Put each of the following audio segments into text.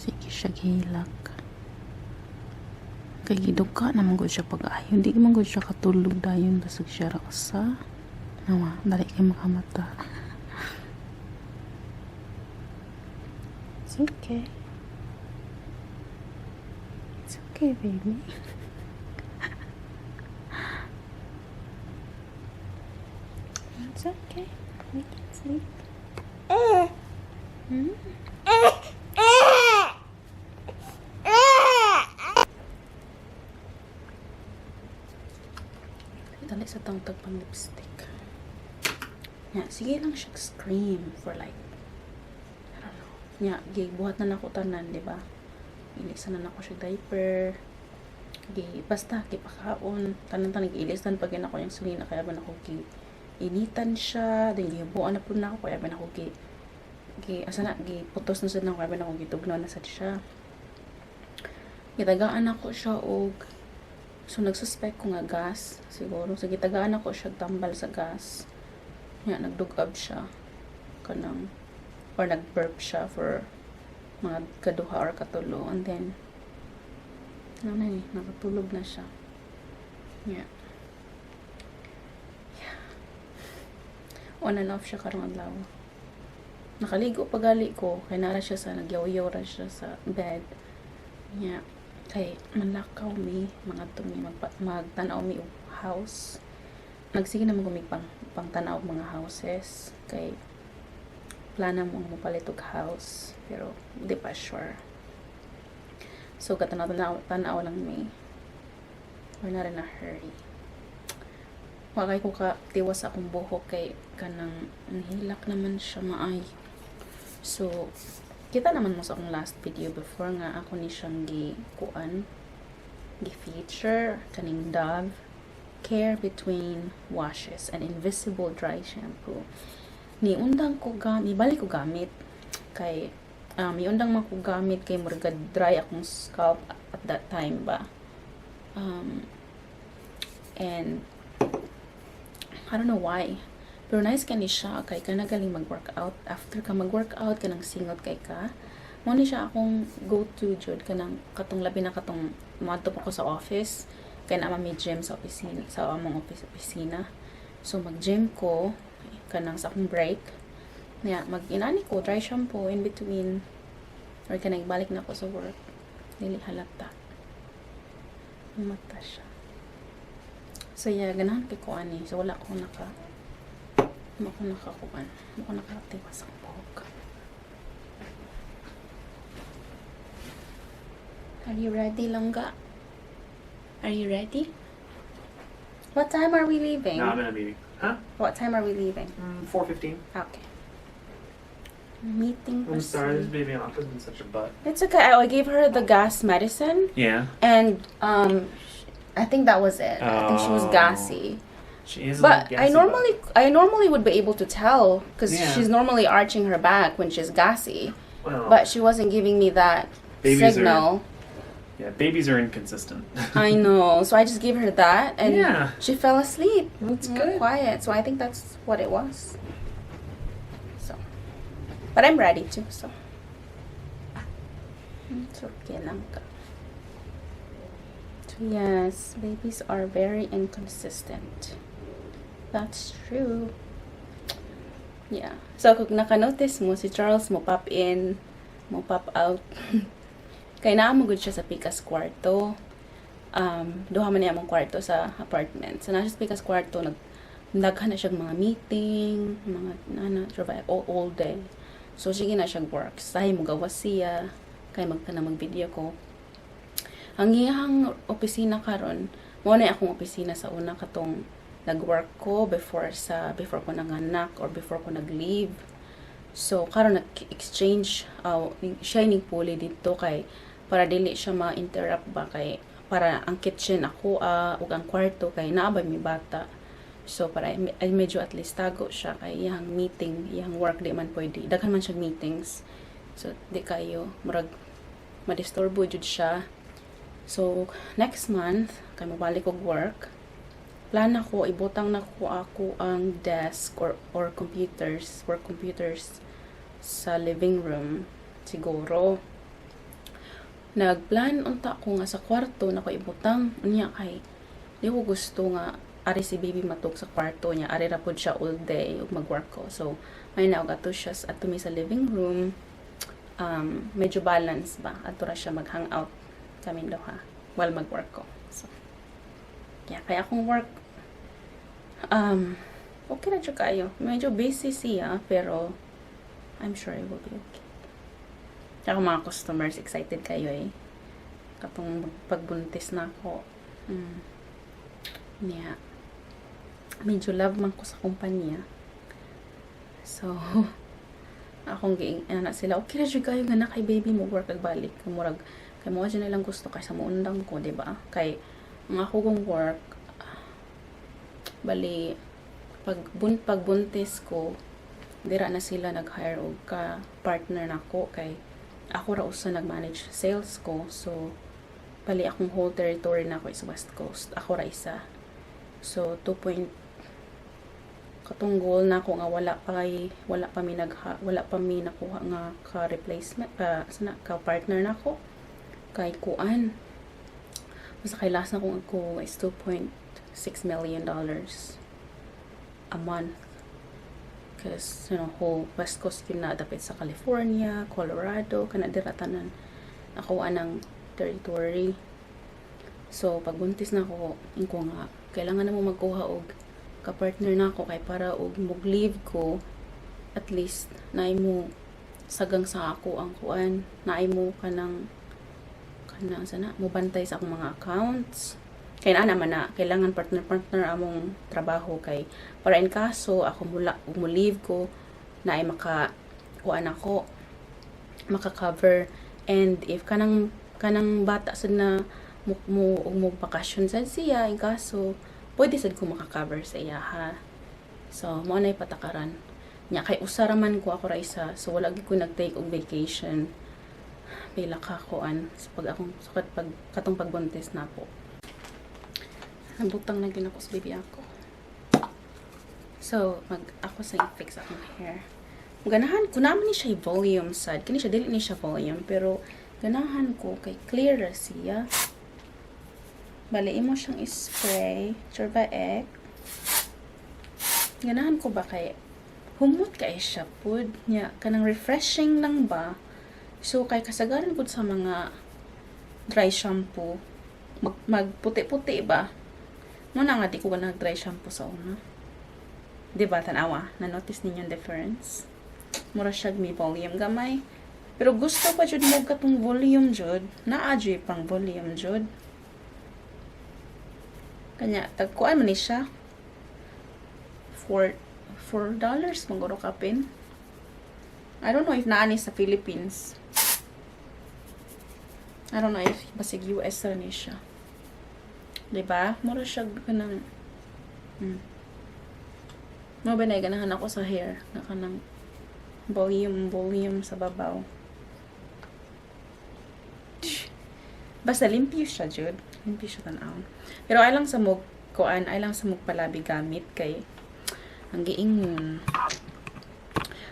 Sige siya gihilak. Kay giduka naman gud siya pag-ayo. Hindi man gud siya katulog dayon basig siya ra usa. Nawa, dali kay makamata. It's okay. It's okay, baby. It's okay. We can sleep. Dali sa tong tag pang lipstick. Nya, sige lang siya scream for like, I don't know. Nya, gibuhat na nako tanan, di ba? Ilisan na nako siya diaper. Gi, basta, gipakaon. Tanan-tanan, giilisan pag ako yung sulina. Kaya ba nako gi, initan siya. Then, gihibuan na po na ako. Kaya ba nako gi, gi, asa na, giputos na sad nako. Kaya ba nako gitugnaw na sad siya. Gitagaan ako siya og, so nagsuspect ko nga gas siguro. So gitagaan ako siya tambal sa gas. Nya nagdugab siya kanang or nag-burp siya for mga kaduha or katulo and then ano na eh, nakatulog na siya. Yeah. On and off siya karong adlaw. Nakaligo pagali ko kay nara siya sa nagyaw-yaw ra siya sa bed. Yeah. Kay manlakaw mi, mga mi magtan-aw mi og house. Nagsige naman ko mig pang pangtan-aw og mga houses kay plana mo mopalit og house pero di pa sure. So katanaw tanaw lang mi. We're not in a hurry. Wa kay ko ka tiwas akong buhok kay kanang nahilak naman siya maayo. So kita naman mo sa akong last video before nga ako ni siyang gi kuan, gi feature kaning Dove Care Between Washes and Invisible Dry Shampoo. Ni undang ko gamit, balik ko gamit kay iundang man ko gamit kay murag dry akong scalp at that time ba. And I don't know why. Pero nice kani siya kay ka nagaling mag-workout. After ka mag-workout kanang singot kay ka. Mo ni siya akong go-to jud kanang katong labi na katong moadto pa ko sa office kay naa man may gym sa opisina, sa among office opisina. So mag-gym ko kanang sa akong break. Nya mag inani ko dry shampoo in between or kanang balik na ako sa work. Dili halata. Mata siya. So yeah, ganahan kay ko ani. So wala ko nakakuan. Wala ko nakatiwas ang buhok. Are you ready, Langga? Are you ready? What time are we leaving? No, I'm in a meeting. Huh? What time are we leaving? 4:15. Okay. Meeting. I'm sorry, this proceed. Baby Anka's been such a butt. It's okay. I gave her the gas medicine, and I think that was it. I think she was Oh. gassy. She is a But little I gassy normally, I normally would be able to tell because she's normally arching her back when she's gassy. Butt. Well, But she wasn't giving me that babies signal. are, yeah, babies are inconsistent. I know. So I just gave her that, and she fell asleep. That's Yeah, good. quiet. So I think that's what it was. So, but I'm ready too. So it's okay lang ka. So yes, babies are very inconsistent. That's true. Yeah. So kung naka-notice mo, si Charles mo pop in, mo pop out. Kay naa mo gud siya sa pikas kwarto. Duha man niya among kwarto sa apartment. So naa siya sa pikas kwarto, nag daghan na siya mga meeting, mga nana, trabaho all day. So sige na siya work. Sahi mo gawas siya kay magka na mag-video ko. Ang iyang opisina karon, mo na akong opisina sa una katong nag-work ko before ko nanganak or before ko nag-leave. So karon nag-exchange siya ning puli dito kay para dili siya ma-interrupt ba kay para ang kitchen ako ug ang kwarto kay naa ba mi bata. So para ay medyo at least tago siya kay iyang meeting, iyang work di man pwede. Daghan man siya meetings. So di kayo murag madisturbo jud siya. So next month kay mobalik og work, plan ako ibutang na ko ako ang desk or computers, work computers sa living room siguro. Nagplan unta ko nga sa kwarto na ko ibutang. Unya kay di ko gusto nga ari si baby matug sa kwarto niya. Ari ra pud siya all day ug mag-work ko. So, may na og ato siya ato mi sa living room. Medyo balance ba? Ato ra siya mag-hangout kami duha while mag-work ko. So, yeah, kaya akong work okay na jud kayo. Medyo busy siya pero I'm sure it will be okay. Ako mga customers, excited kayo eh. Katong pagbuntis na ako. Yeah. Medyo love man ko sa kumpanya. So, akong giing ana sila, okay ra jud kayo nga na kay baby mo work ag balik. Murag kay mo na lang gusto kay sa muundang ko, di ba? Kay ang ako kong work, bali pagbuntis ko, dira na sila nag-hire og ka partner nako kay ako ra usa nag-manage sales ko. So bali akong whole territory na ako is West Coast, ako ra isa. So 2 point katong goal na ako nga wala pa mi nakuha nga ka replacement pa sana ka partner nako kay kuan, basta kay last na kong ako is $2.6 million a month because whole West Coast yun na, dapit sa California, Colorado, kana dira tanan ako anang territory. So pagbuntis na ako, inko nga kailangan na mo magkuha og ka-partner na ako kay para og mog-leave ko, at least naay mo sagang sa ako ang kuan, naay mo kanang sana mo bantay sa akong mga accounts, kay naa naman na kailangan partner partner among trabaho kay para in kaso ako mula mo leave ko, naay maka kuan ako, maka-cover. And if kanang bata sad na mo bakasyon sad siya, in kaso pwede sad ko maka-cover sa iya ha. So mo nay patakaran nya kay usa ra man ko, ako ra isa. So wala gyud ko nag-take og vacation pila ka kuan sa pag akong sukat pag katong pagbuntis na po. Nabutang na gyud ako sa baby ako. So mag ako sa i-fix akong hair. Ganahan ko naman ni siya volume sad kini siya, dili ni siya volume pero ganahan ko kay clear ra siya. Bali imo siyang i-spray churba ek. Ganahan ko ba kay humot kay siya pud nya, kanang refreshing lang ba. So kay kasagaran pud sa mga dry shampoo, magputi-puti ba mo na nga. Di ko nag dry shampoo sa una. Di ba, tanawa, na-notice ninyo ang difference? Mura siya may volume gamay. Pero gusto pa jud mo katong volume jud. Naa jud pang volume jud. Kanya tagkuan man ni siya. $4 maguro kapin. I don't know if naa ni sa Philippines. I don't know if basig US ra ni siya. Di ba? Mura siya kanang. Mo ba na ganahan ako sa hair na kanang volume volume sa babaw. Basta limpyo siya jud. Limpyo siya tan-awon. Pero ay lang sa mog kuan, ay lang sa mog palabi gamit kay ang giingon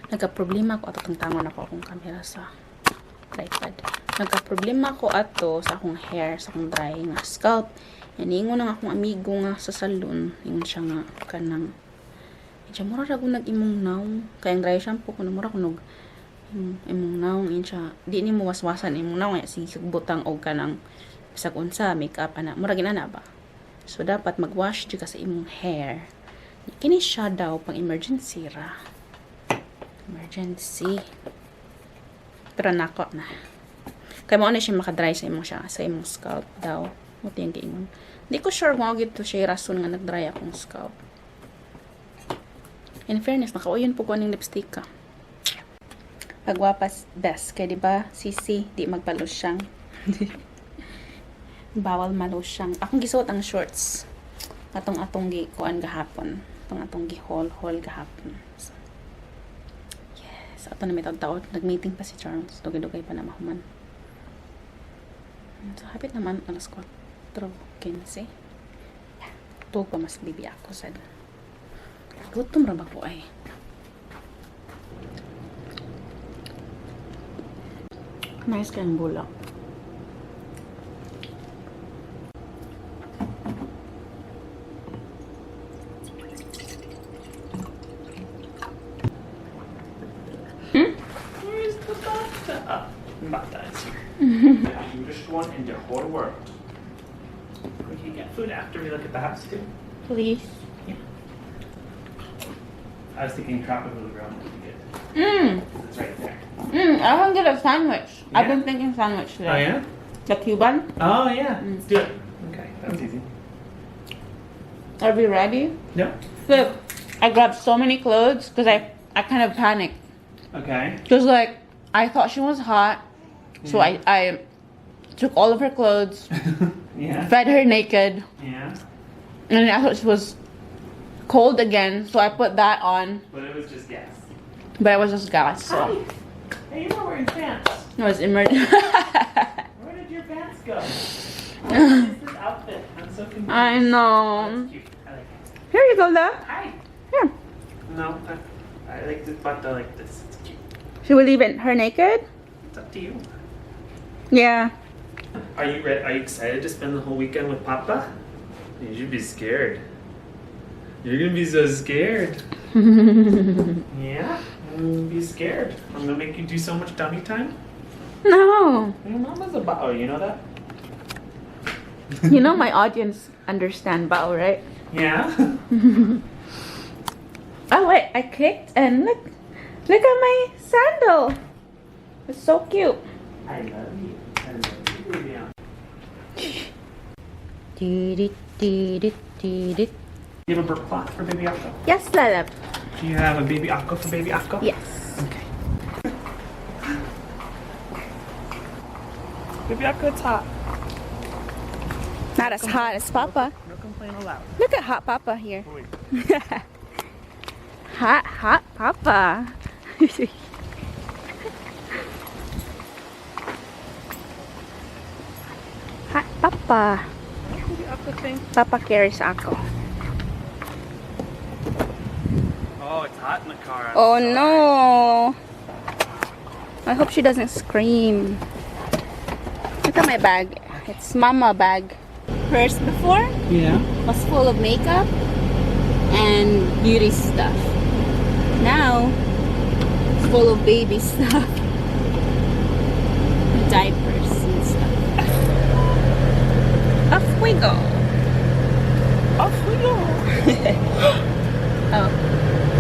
nagka-problema ko ato, tangtangon ako akong camera sa tripod. Nagka-problema ko ato sa akong hair, sa akong dry nga scalp. Yan, ingon ang akong amigo nga sa salon, ingon siya nga kanang siya mura ra nag imong nawong kay ang dry shampoo kuno mura kunog imong nawong. Ingon siya, di nimo waswasan imong nawong, sige butang og kanang bisag unsa makeup ana, mura ginana ba. So dapat magwash jud ka sa imong hair. Kini siya daw pang emergency ra, emergency, pero nako na kay mo na siya makadry sa imong scalp daw mo tiyang giingon. Di ko sure kung gid to siya rason nga nagdry akong scalp. In fairness, nakauyon po ko aning lipstick ka. Pagwapas best kay di ba sisi di magpalusyang, bawal malusyang. Akong gisuot ang shorts atong atong gi kuan gahapon, atong atong gi haul haul gahapon. So, yes, ato na may taon nag-meeting pa si Charles, dugay-dugay pa na mahuman. So hapit naman alas 4:15. Yeah, tuog pa mas bibi ako sad. Gutom ra ba ko ay. Nice kayong bulak. The cutest one in the whole world. We can get food after we look at the house too. Please. I was thinking Tropical Grill would be good. 'Cause it's right there. I can get a sandwich. I've Yeah. been thinking sandwich today. Oh yeah? The Cuban. Oh yeah. Let's do it. Okay, that's easy. Are we ready? No. Look, I grabbed so many clothes because I kind of panicked. Okay. Because, like, I thought she was hot. So I took all of her clothes, fed her naked, and I thought she was cold again. So I put that on. But it was just gas. But it was just gas. So Hi. Hey, you're not wearing pants. it was emergency. Where did your pants go? What is this outfit? I'm so confused. I know. That's cute. I like it. Here you go, love. Hi. Here. No, I like this but I like this. It's cute. Should we leave it her naked? It's up to you. Yeah. Are you excited to spend the whole weekend with Papa? You should be scared. You're gonna be so scared. Yeah, I'm gonna be scared. I'm gonna make you do so much dummy time. No. Your mama's a bao, you know that? You know my audience understand bao, right? Yeah. Oh wait, I clicked and look. Look at my sandal. It's so cute. I love you. I love you, baby. Do-do-do-do-do-do. Do you have a burp cloth for baby Akko? Yes, Lalab. Do you have a baby Akko for baby Akko? Yes. Okay. Baby Akko, it's hot. Not as hot as Papa. No complaint allowed. Look at hot Papa here. Wait. Hot, hot Papa. Hot Papa. Baby Akko thing. Papa carries ako. Oh, it's hot in the car. I'm Oh sorry. no. I hope she doesn't scream. Look at my bag. It's mama bag. Purse before was full of makeup and beauty stuff. Now it's full of baby stuff. Diapers and stuff. Off we go. Off we go. Oh.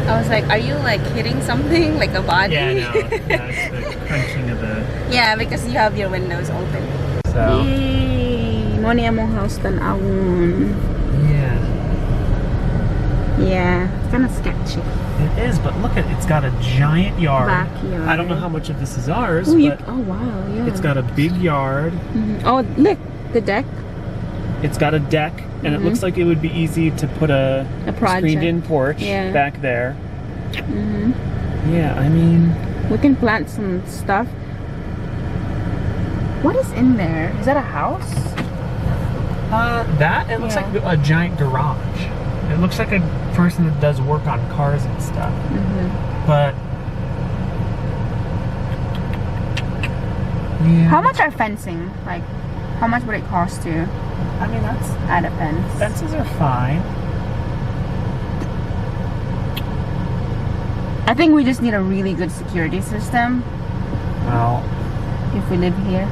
I was like, are you, like, hitting something? Like a body? Yeah, no. That's the crunching of the. Yeah, because you have your windows open. So. Yay! Mao ni among house tan-awon. Yeah. Yeah, it's kind of sketchy. It is, but look at it's got a giant yard. Backyard. I don't know how much of this is ours, Oh, you, but oh wow, yeah. it's got a big yard. Oh, look, the deck. It's got a deck, and it looks like it would be easy to put a, A project. screened-in porch back there. Yeah, I mean, We can plant some stuff. What is in there? Is that a house? That it looks like a giant garage. It looks like a person that does work on cars and stuff. But yeah, How much are fencing? Like, how much would it cost to I mean, that's add a fence? Fences are fine. I think we just need a really good security system Well, if we live here.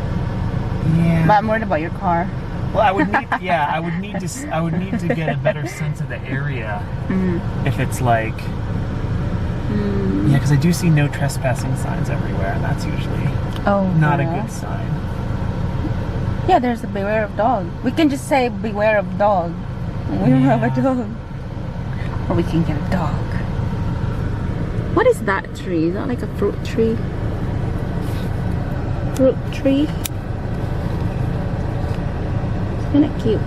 yeah. But I'm worried about your car. Well, I would need, yeah, I would need to get a better sense of the area if it's like, yeah, because I do see no trespassing signs everywhere, and that's usually Oh, not a good sign. Yeah, there's a beware of dog. We can just say beware of dog. We don't have a dog. Or we can get a dog. What is that tree? Is that like a fruit tree? Fruit tree? It's kind of cute.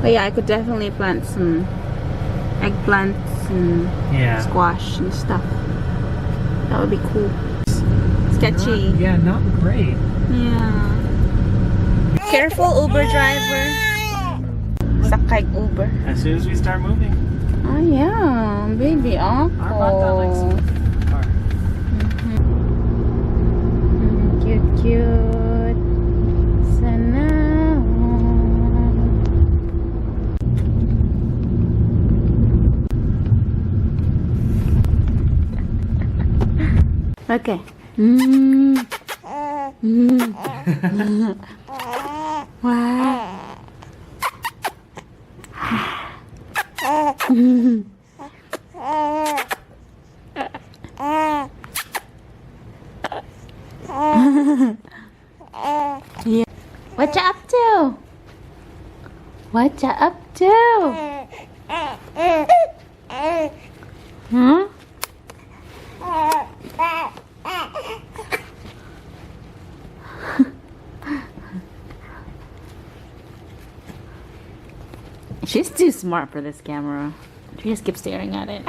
But yeah, I could definitely plant some eggplants and squash and stuff. That would be cool. Sketchy. Not, yeah, not great. Yeah. Careful, Uber driver. Sakay Uber. As soon as we start moving. Oh yeah, baby Our bata likes uncle. car. Cute, cute. Sana. Okay. Wow. Yeah. What you up to? What you up to? Huh? She's too smart for this camera. She just keeps staring at it.